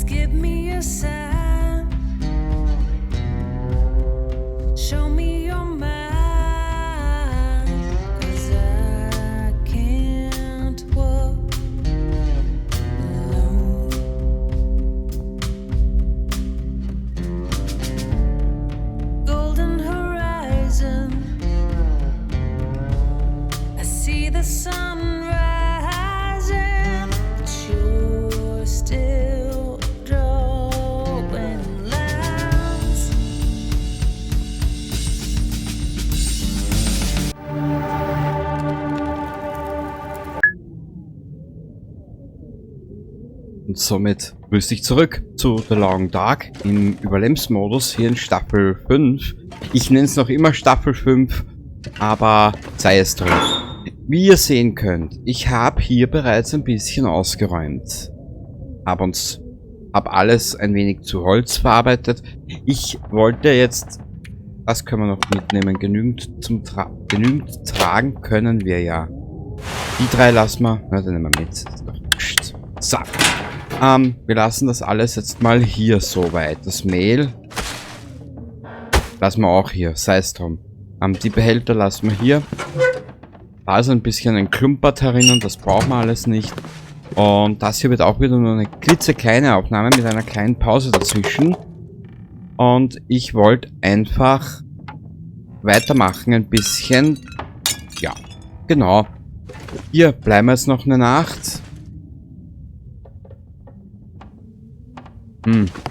Please give me a sign. Show me your mind. 'Cause I can't walk alone. Golden horizon. I see the sun rising, but you're still drawing lines. Und somit grüß dich zurück zu The Long Dark im Überlebensmodus hier in Staffel 5. Ich nenne es noch immer Staffel 5, aber sei es drum. Wie ihr sehen könnt, ich habe hier bereits ein bisschen ausgeräumt. Hab alles ein wenig zu Holz verarbeitet. Ich wollte jetzt, das können wir noch mitnehmen, genügend tragen können wir ja. Die drei lassen wir, na, den nehmen wir mit. Ist doch wurscht. So. Wir lassen das alles jetzt mal hier soweit. Das Mehl lassen wir auch hier, sei es drum. Die Behälter lassen wir hier. Da ist ein bisschen ein Klumpert herinnen, das brauchen wir alles nicht. Und das hier wird auch wieder nur eine klitzekleine Aufnahme mit einer kleinen Pause dazwischen. Und ich wollte einfach weitermachen ein bisschen. Ja, genau. Hier bleiben wir jetzt noch eine Nacht.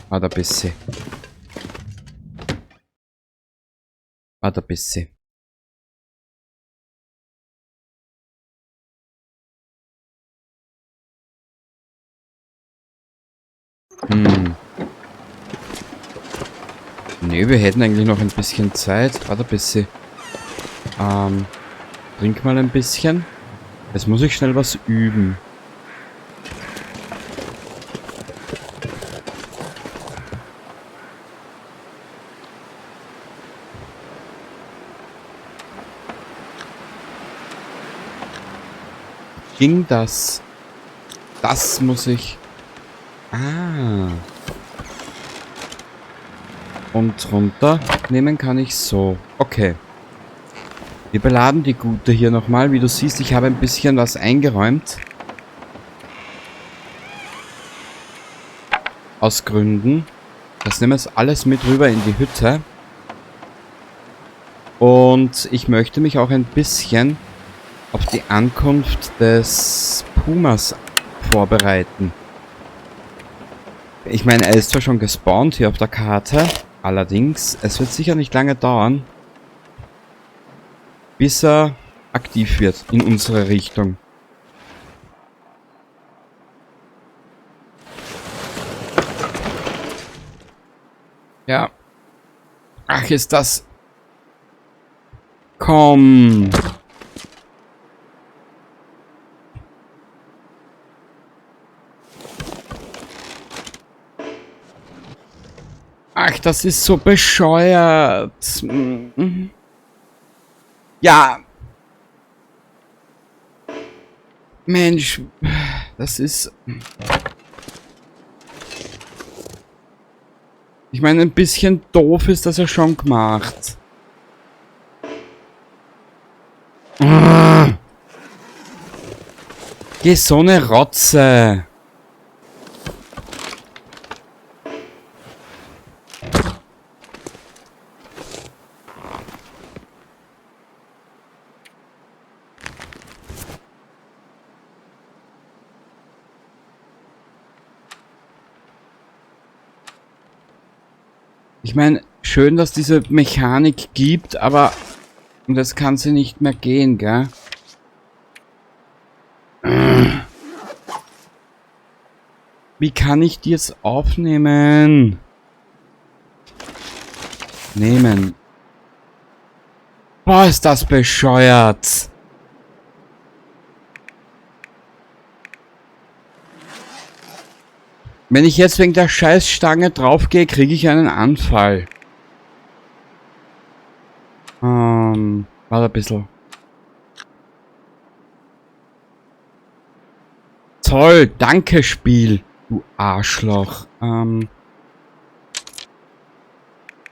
Warte ein bisschen. Warte ein bisschen. Ne, wir hätten eigentlich noch ein bisschen Zeit. Warte ein bisschen. Trink mal ein bisschen. Jetzt muss ich schnell was üben. Ging das? Das muss ich... Ah. Und runter nehmen kann ich so. Okay. Wir beladen die Gute hier nochmal. Wie du siehst, ich habe ein bisschen was eingeräumt. Aus Gründen. Das nehmen wir jetzt alles mit rüber in die Hütte. Und ich möchte mich auch ein bisschen auf die Ankunft des Pumas vorbereiten. Ich meine, er ist zwar schon gespawnt hier auf der Karte, allerdings, es wird sicher nicht lange dauern, bis er aktiv wird in unsere Richtung. Ja. Ach, ist das... Komm! Ach, das ist so bescheuert. Ja. Mensch, das ist... Ich meine, ein bisschen doof ist das ja schon gemacht. Geh, so eine Rotze. Ich meine, schön, dass diese Mechanik gibt, aber... Und jetzt kann sie nicht mehr gehen, gell? Wie kann ich die jetzt aufnehmen? Nehmen. Boah, ist das bescheuert. Wenn ich jetzt wegen der Scheißstange draufgehe, kriege ich einen Anfall. Warte ein bisschen. Toll, danke Spiel. Du Arschloch. Wo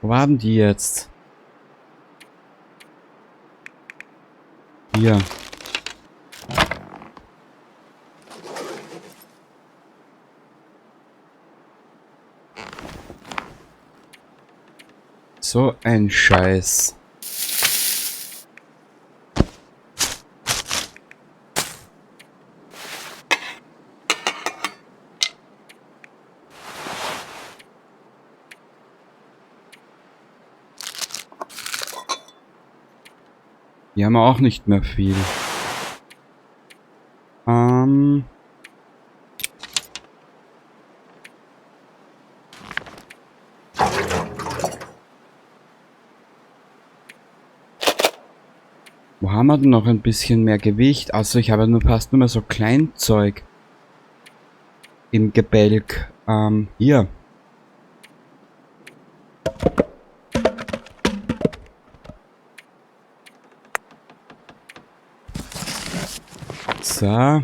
waren die jetzt? Hier. So ein Scheiß. Hier haben wir auch nicht mehr viel. Wo haben wir denn noch ein bisschen mehr Gewicht? Also ich habe nur fast nur mehr so Kleinzeug im Gebälk. Hier. So.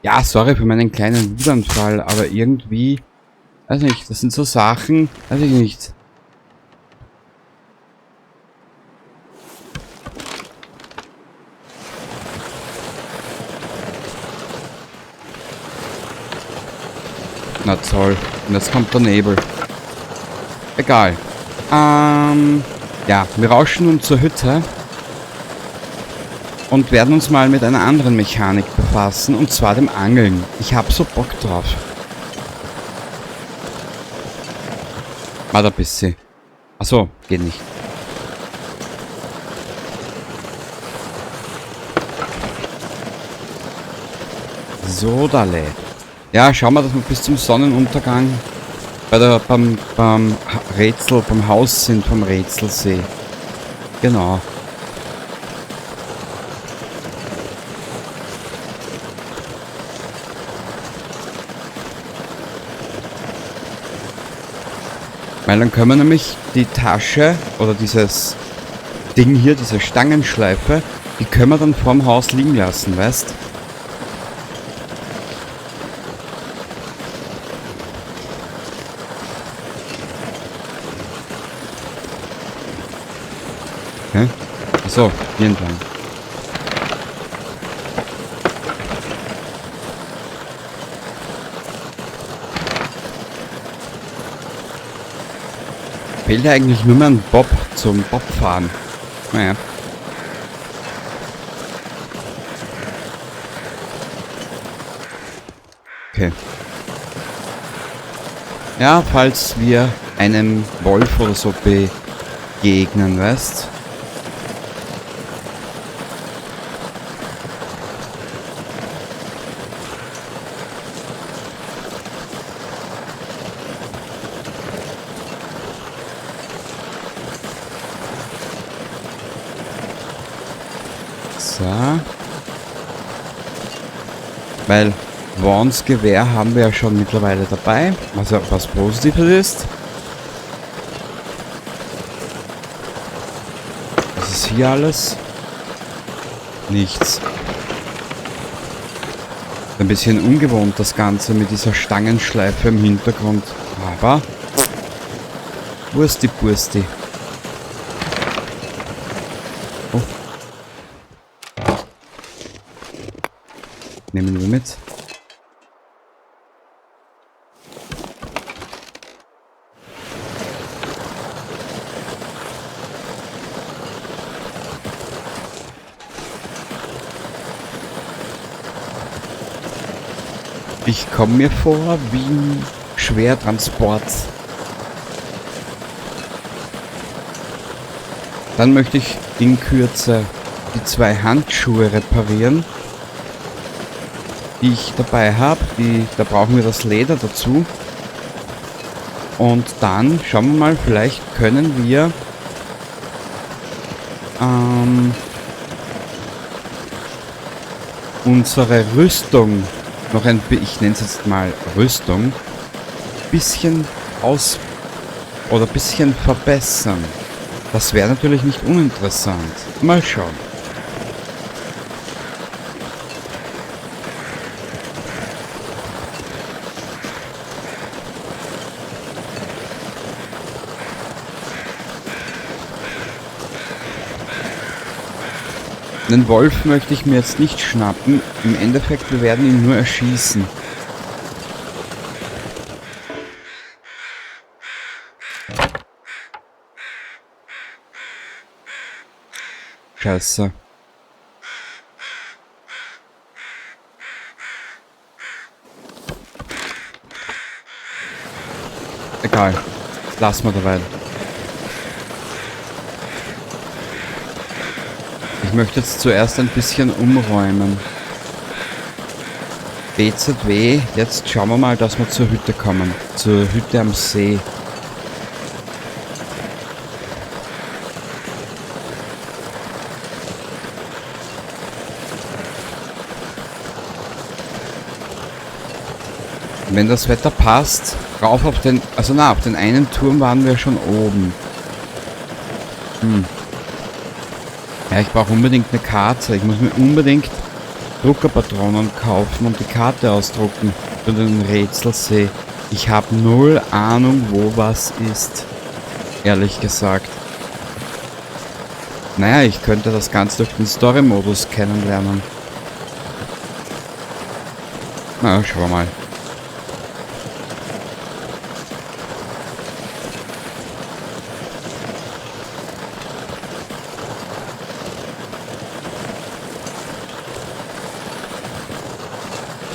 Ja, sorry für meinen kleinen Wutanfall, aber irgendwie, weiß nicht, das sind so Sachen, weiß ich nicht. Na toll, und jetzt kommt der Nebel. Egal. Ja, wir rauschen nun zur Hütte. Und werden uns mal mit einer anderen Mechanik befassen, und zwar dem Angeln. Ich hab so Bock drauf. Warte ein bisschen. Achso, geht nicht. So, Dale. Ja, schauen wir, dass wir bis zum Sonnenuntergang beim Haus sind vom Rätselsee. Genau. Weil dann können wir nämlich die Tasche oder dieses Ding hier, diese Stangenschleife, die können wir dann vorm Haus liegen lassen, weißt? Okay. Achso, hier entlang. Fehlt ja eigentlich nur mehr ein Bob zum Bobfahren. Naja. Okay. Ja, falls wir einem Wolf oder so begegnen, weißt? So. Weil Vaughns Gewehr haben wir ja schon mittlerweile dabei, was ja was Positives ist. Was ist hier alles? Nichts. Ein bisschen ungewohnt das Ganze mit dieser Stangenschleife im Hintergrund. Aber Wursti Bursti. Oh. Nehmen wir mit. Ich komme mir vor wie ein Schwertransport. Dann möchte ich in Kürze die 2 Handschuhe reparieren, die ich dabei hab. Da brauchen wir das Leder dazu. Und dann schauen wir mal, vielleicht können wir unsere Rüstung noch ein ich nenn's jetzt mal Rüstung, bisschen aus- oder bisschen verbessern. Das wäre natürlich nicht uninteressant. Mal schauen. Einen Wolf möchte ich mir jetzt nicht schnappen. Im Endeffekt, wir werden ihn nur erschießen. Scheiße. Egal. Lass mal dabei. Ich möchte jetzt zuerst ein bisschen umräumen. BZW, jetzt schauen wir mal, dass wir zur Hütte kommen. Zur Hütte am See. Wenn das Wetter passt, rauf auf den... Also na, auf den einen Turm waren wir schon oben. Ja, ich brauche unbedingt eine Karte. Ich muss mir unbedingt Druckerpatronen kaufen und die Karte ausdrucken für den Rätselsee. Ich habe null Ahnung, wo was ist. Ehrlich gesagt. Naja, ich könnte das Ganze durch den Story-Modus kennenlernen. Na, schauen wir mal.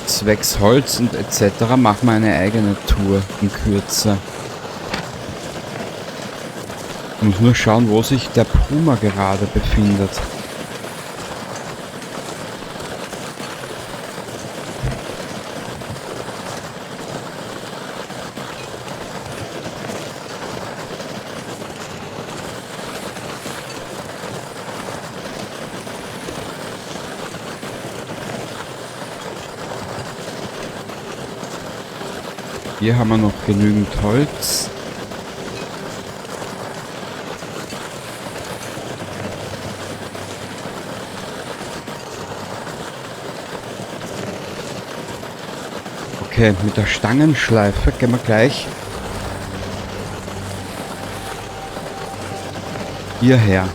Zwecks Holz und etc. machen wir eine eigene Tour in Kürze. Ich muss nur schauen, wo sich der Puma gerade befindet. Hier haben wir noch genügend Holz. Okay, mit der Stangenschleife gehen wir gleich hierher.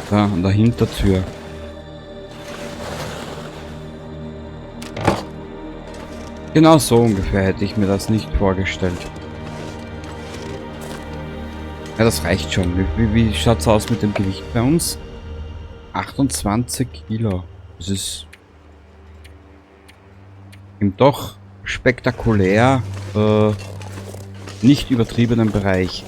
Da, an der Hintertür. Genau so ungefähr hätte ich mir das nicht vorgestellt. Ja, das reicht schon. Wie schaut's aus mit dem Gewicht bei uns? 28 Kilo. Das ist im doch spektakulär, nicht übertriebenen Bereich.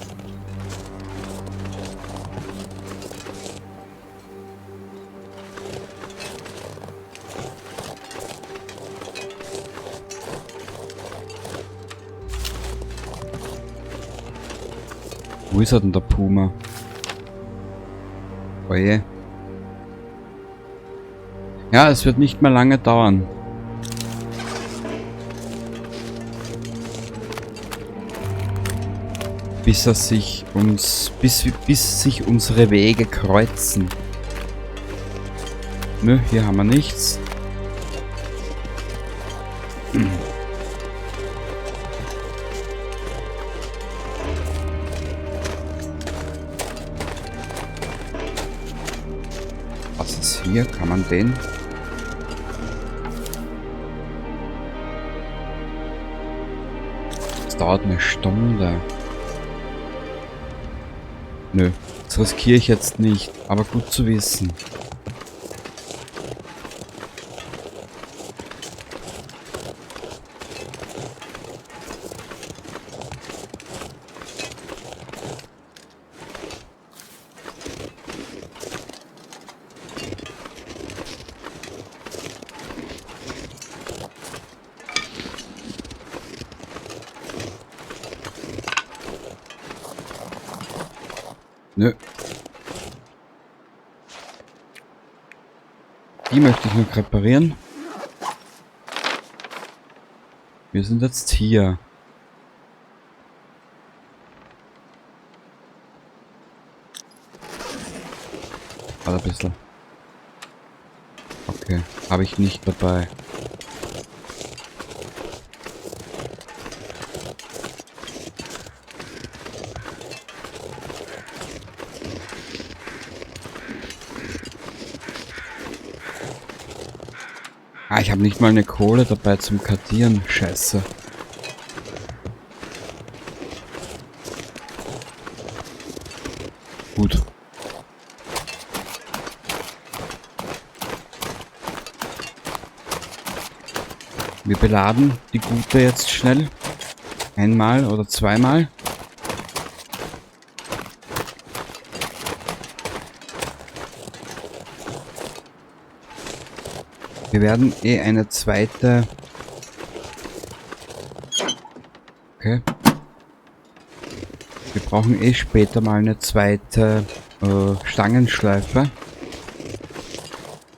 Wo ist er denn, der Puma? Oje. Ja, es wird nicht mehr lange dauern. Bis er sich uns, bis, bis sich unsere Wege kreuzen. Nö, hier haben wir nichts. Was ist hier? Kann man den? Das dauert eine Stunde. Nö, das riskiere ich jetzt nicht, aber gut zu wissen. Nö. Die möchte ich noch reparieren. Wir sind jetzt hier. Warte ein bisschen. Okay, habe ich nicht dabei. Ah, ich habe nicht mal eine Kohle dabei zum Kartieren. Scheiße. Gut. Wir beladen die Gute jetzt schnell. Einmal oder zweimal. Wir werden eh eine zweite... Okay. Wir brauchen eh später mal eine zweite Stangenschleife.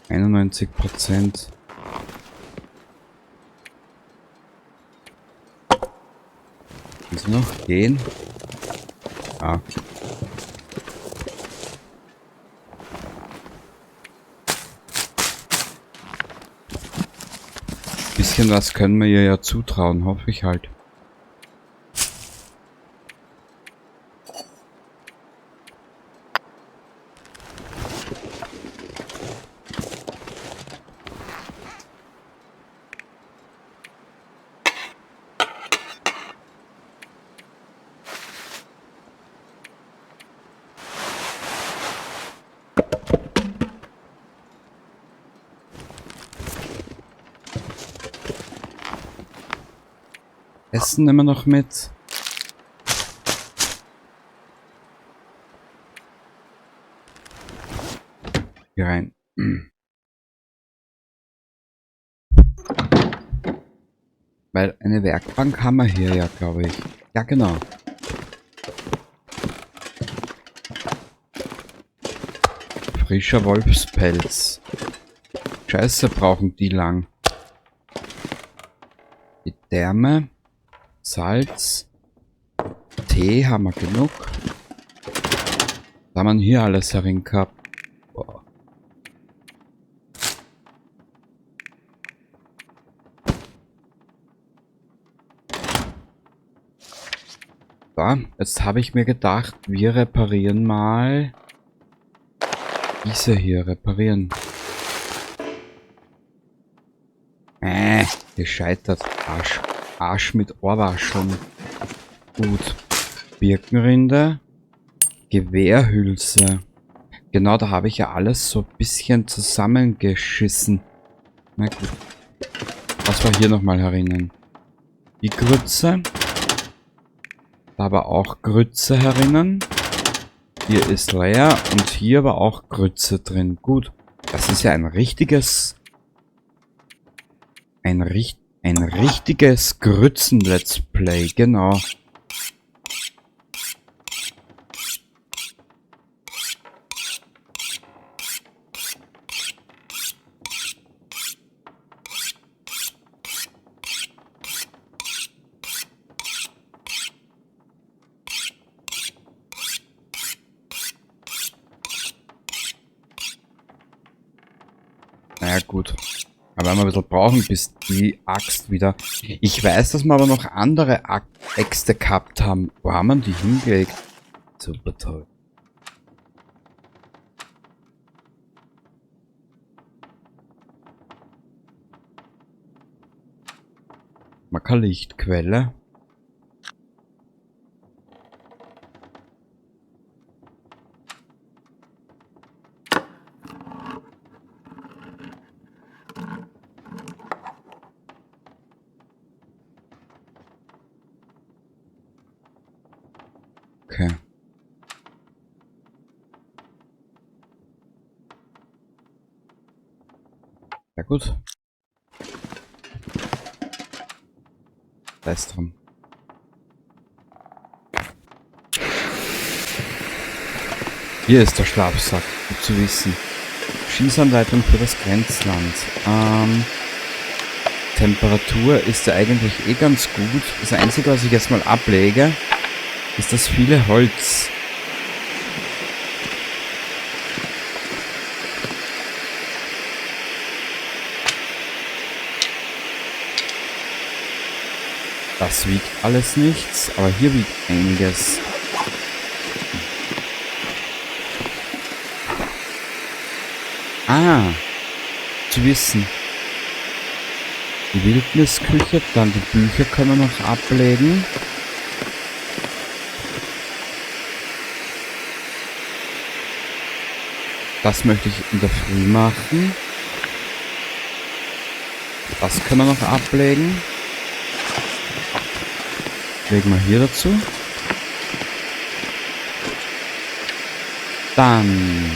91%. Muss noch gehen? Ah. Bisschen was können wir ihr ja zutrauen, hoffe ich halt. Essen nehmen wir noch mit. Hier rein. Weil eine Werkbank haben wir hier ja, glaube ich. Ja, genau. Frischer Wolfspelz. Scheiße, brauchen die lang. Die Därme. Salz. Tee haben wir genug. Da haben wir hier alles herin gehabt. Boah. Da, jetzt habe ich mir gedacht, wir reparieren mal diese hier, reparieren. Gescheitert. Arsch. Arsch mit Ohrwascheln. Gut. Birkenrinde. Gewehrhülse. Genau, da habe ich ja alles so ein bisschen zusammengeschissen. Na gut. Was war hier nochmal herinnen? Die Grütze. Da war auch Grütze herinnen. Hier ist leer und hier war auch Grütze drin. Gut. Das ist ja ein richtiges... Ein richtiges Grützen-Let's Play, genau. Naja, gut. Aber werden wir ein bisschen brauchen, bis die Axt wieder... Ich weiß, dass wir aber noch andere Äxte gehabt haben. Wo haben wir die hingelegt? Super toll. Mal keine Lichtquelle. Okay. Ja gut. Sei drum. Hier ist der Schlafsack, gut zu wissen. Schießanleitung für das Grenzland. Temperatur ist ja eigentlich eh ganz gut. Das Einzige, was ich jetzt mal ablege, ist das viele Holz. Das wiegt alles nichts, aber hier wiegt einiges. Ah, zu wissen. Die Wildnisküche, dann die Bücher können wir noch ablegen. Das möchte ich in der Früh machen. Das können wir noch ablegen. Legen wir hier dazu. Dann.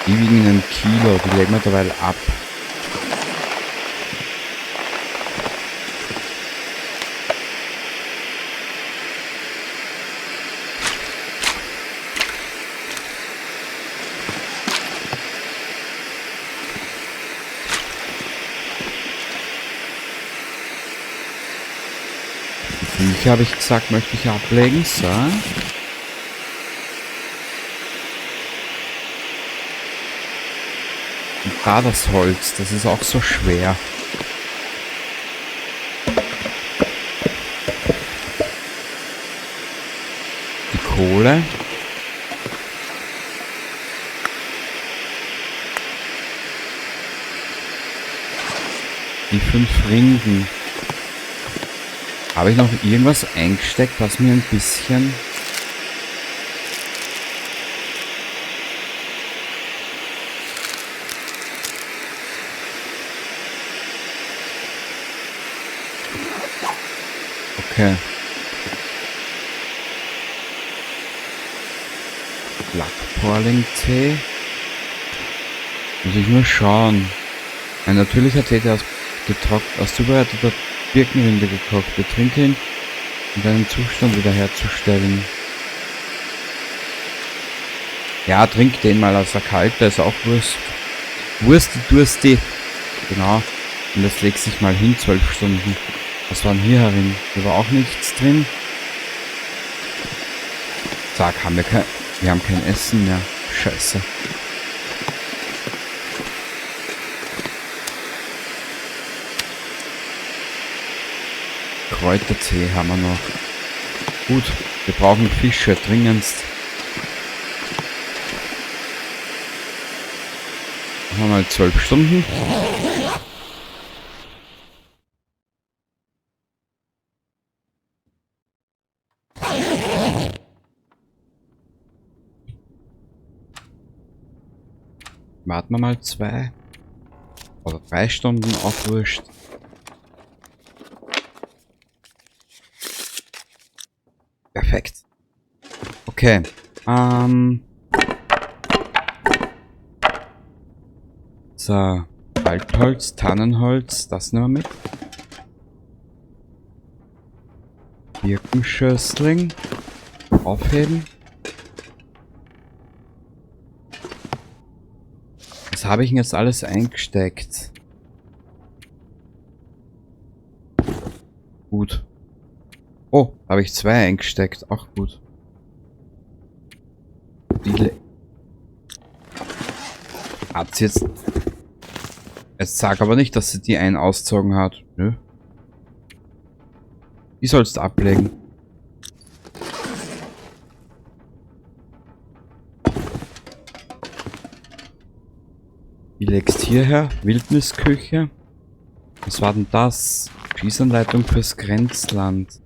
Die wiegen 1 Kilo, die legen wir derweil ab. Die Bücher, habe ich gesagt, möchte ich ablegen. So. Und da das Holz, das ist auch so schwer. Die Kohle. Die 5 Rinden. Habe ich noch irgendwas eingesteckt, was mir ein bisschen... Okay. Lackporling-Tee. Muss ich nur schauen. Ein natürlicher Tee, der aus zubereiteter Birkenrinde gekocht wird. Trinke ihn, um deinen Zustand wiederherzustellen. Ja, trink den mal aus der Kalte, ist auch Wurst. Wursti, Dursti. Genau. Und das legt sich mal hin, 12 Stunden. Was war denn hier herin? Hier war auch nichts drin. Zack, haben wir kein... Wir haben kein Essen mehr. Scheiße. Kräutertee haben wir noch. Gut, wir brauchen Fische dringendst. Machen wir mal 12 Stunden. Warten wir mal 2 oder 3 Stunden, auch wurscht. Perfekt. Okay. So. Waldholz, Tannenholz, das nehmen wir mit. Birkenschössling. Aufheben. Was habe ich denn jetzt alles eingesteckt? Gut. Oh, habe ich 2 eingesteckt. Auch gut. Die hat sie jetzt... Jetzt sag aber nicht, dass sie die einen ausgezogen hat. Nö. Die sollst du ablegen. Die legst hierher. Wildnisküche. Was war denn das? Schießanleitung fürs Grenzland.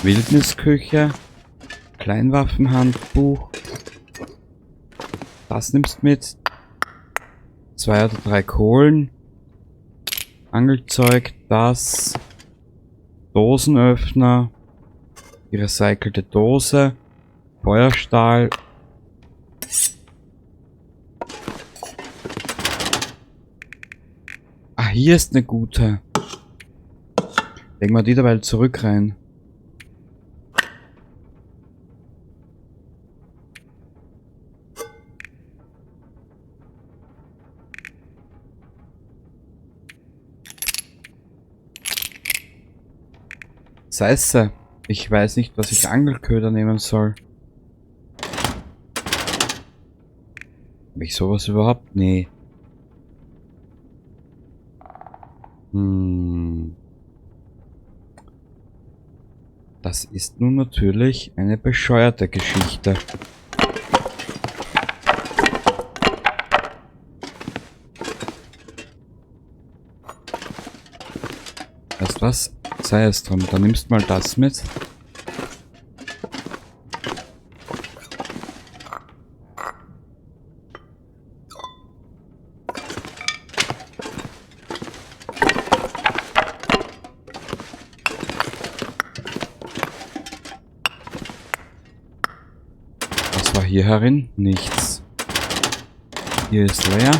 Wildnisküche. Kleinwaffenhandbuch. Das nimmst du mit. 2 oder 3 Kohlen. Angelzeug, das. Dosenöffner. Die recycelte Dose. Feuerstahl. Ah, hier ist eine gute. Legen wir die dabei zurück rein. Scheiße. Ich weiß nicht, was ich Angelköder nehmen soll. Hab ich sowas überhaupt? Nee. Das ist nun natürlich eine bescheuerte Geschichte. Weißt was? Sei es drum. Dann nimmst mal das mit. Was war hier herin? Nichts. Hier ist leer.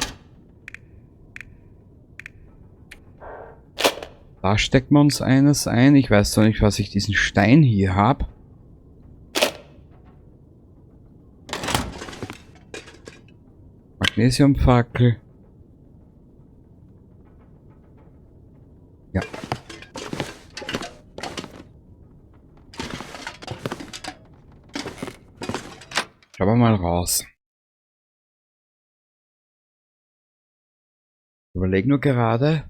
Da stecken wir uns eines ein. Ich weiß zwar nicht, was ich diesen Stein hier hab. Magnesiumfackel. Ja. Schauen wir mal raus. Ich überlege nur gerade,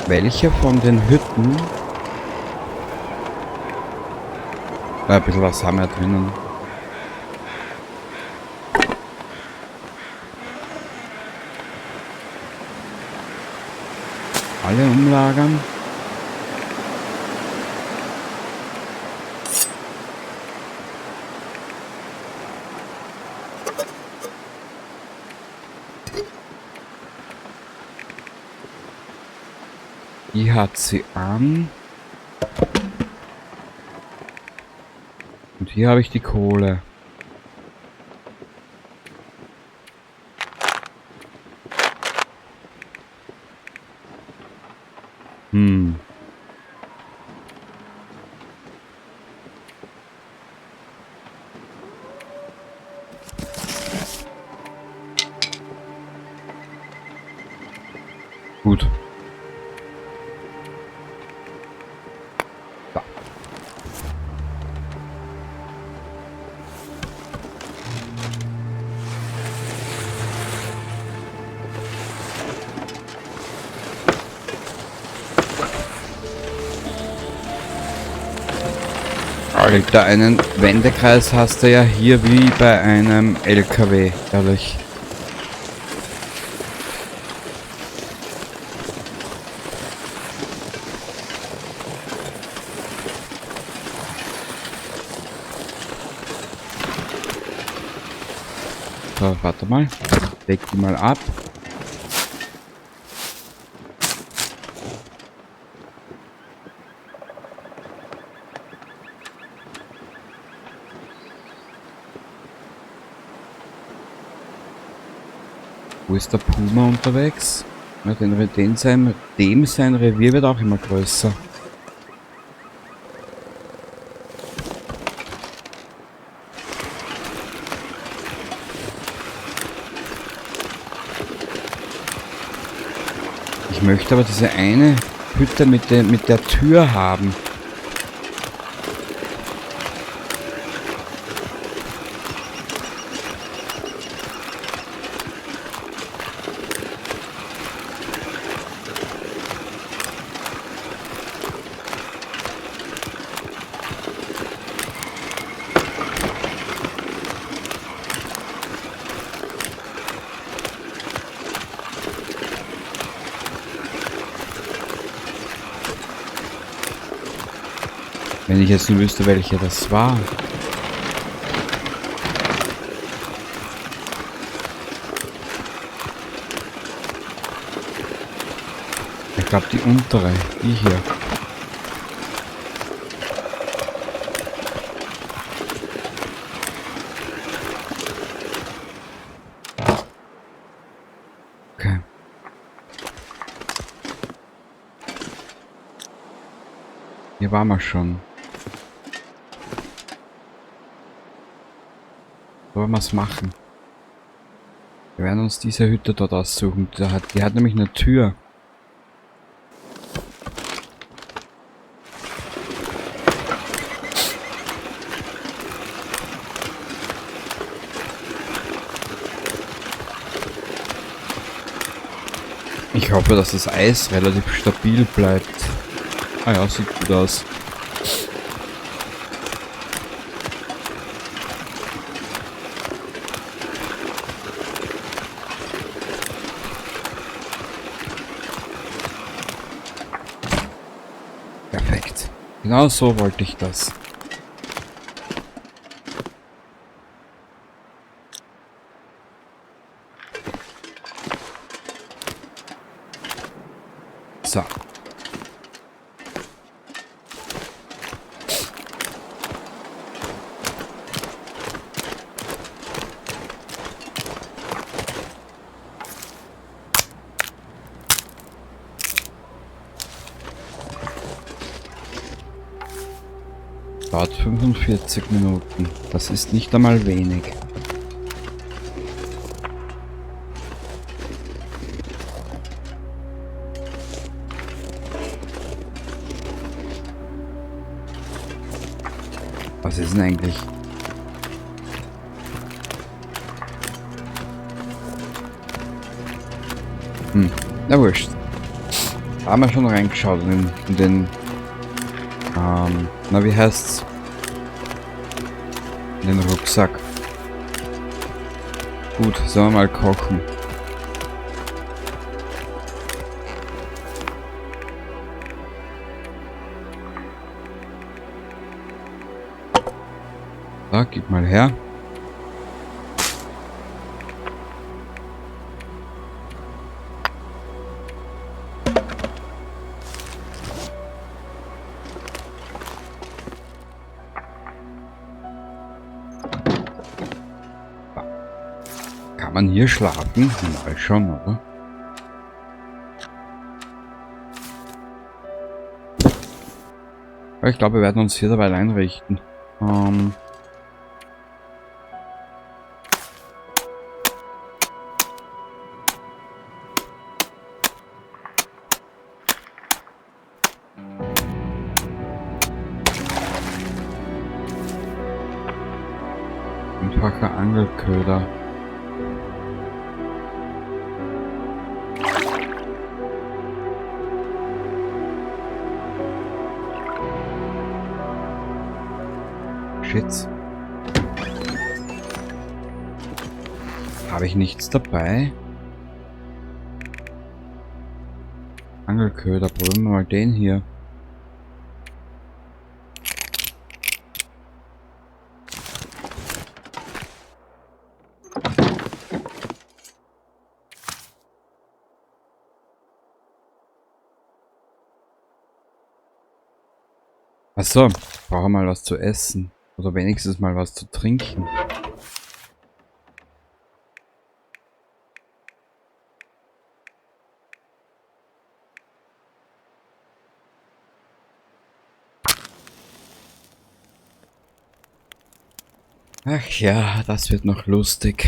welche von den Hütten... Ja, ein bisschen was haben wir drinnen. Alle umlagern. Die hat sie an. Und hier habe ich die Kohle. Gut. Da. Alter, einen Wendekreis hast du ja hier wie bei einem LKW, ehrlich. So, warte mal. Leg die mal ab. Wo ist der Puma unterwegs? Ja, dem sein Revier wird auch immer größer. Ich möchte aber diese eine Hütte mit der Tür haben. Wenn ich jetzt nur wüsste, welche das war. Ich glaub, die untere, die hier. Okay. Hier waren wir schon. Wollen wir's machen? Wir werden uns diese Hütte dort aussuchen. Die hat nämlich eine Tür. Ich hoffe, dass das Eis relativ stabil bleibt. Ah ja, sieht gut aus. Genau so wollte ich das. So. Dauert 45 Minuten. Das ist nicht einmal wenig. Was ist denn eigentlich? Na wurscht. Da haben wir schon reingeschaut in den na wie heißt's? In den Rucksack. Gut, sollen wir mal kochen. Da, gib mal her. Kann man hier schlafen? Mal schon, oder? Aber ich glaube, wir werden uns hier dabei einrichten. Einfacher Angelköder. Shit. Habe ich nichts dabei? Angelköder, probieren wir mal den hier. Achso, brauchen wir mal was zu essen. Oder wenigstens mal was zu trinken. Ach ja, das wird noch lustig.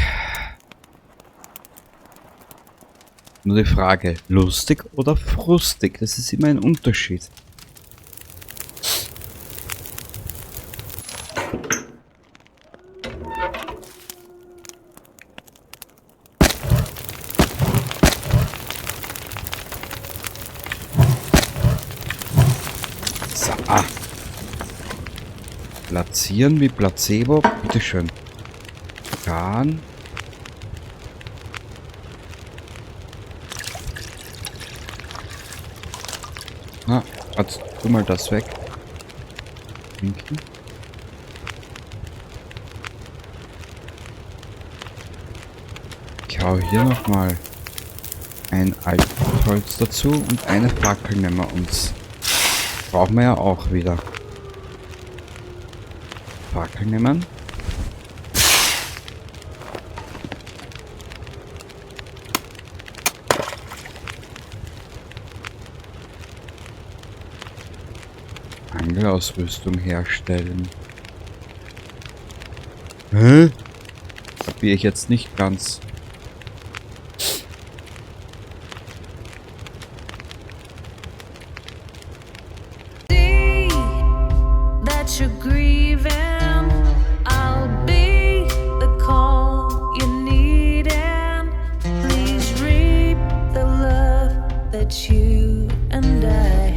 Nur die Frage, lustig oder frustig? Das ist immer ein Unterschied. So. Platzieren wie Placebo. Bitteschön. Garn. Na, warte, tu mal das weg. Winken. Ich hau hier nochmal ein Altholz dazu und eine Fackel nehmen wir uns. Brauchen wir ja auch wieder. Fackel nehmen. Angelausrüstung herstellen. Hä? Kapiere ich jetzt nicht ganz. That you're grieving, I'll be the call you need, and please reap the love that you and I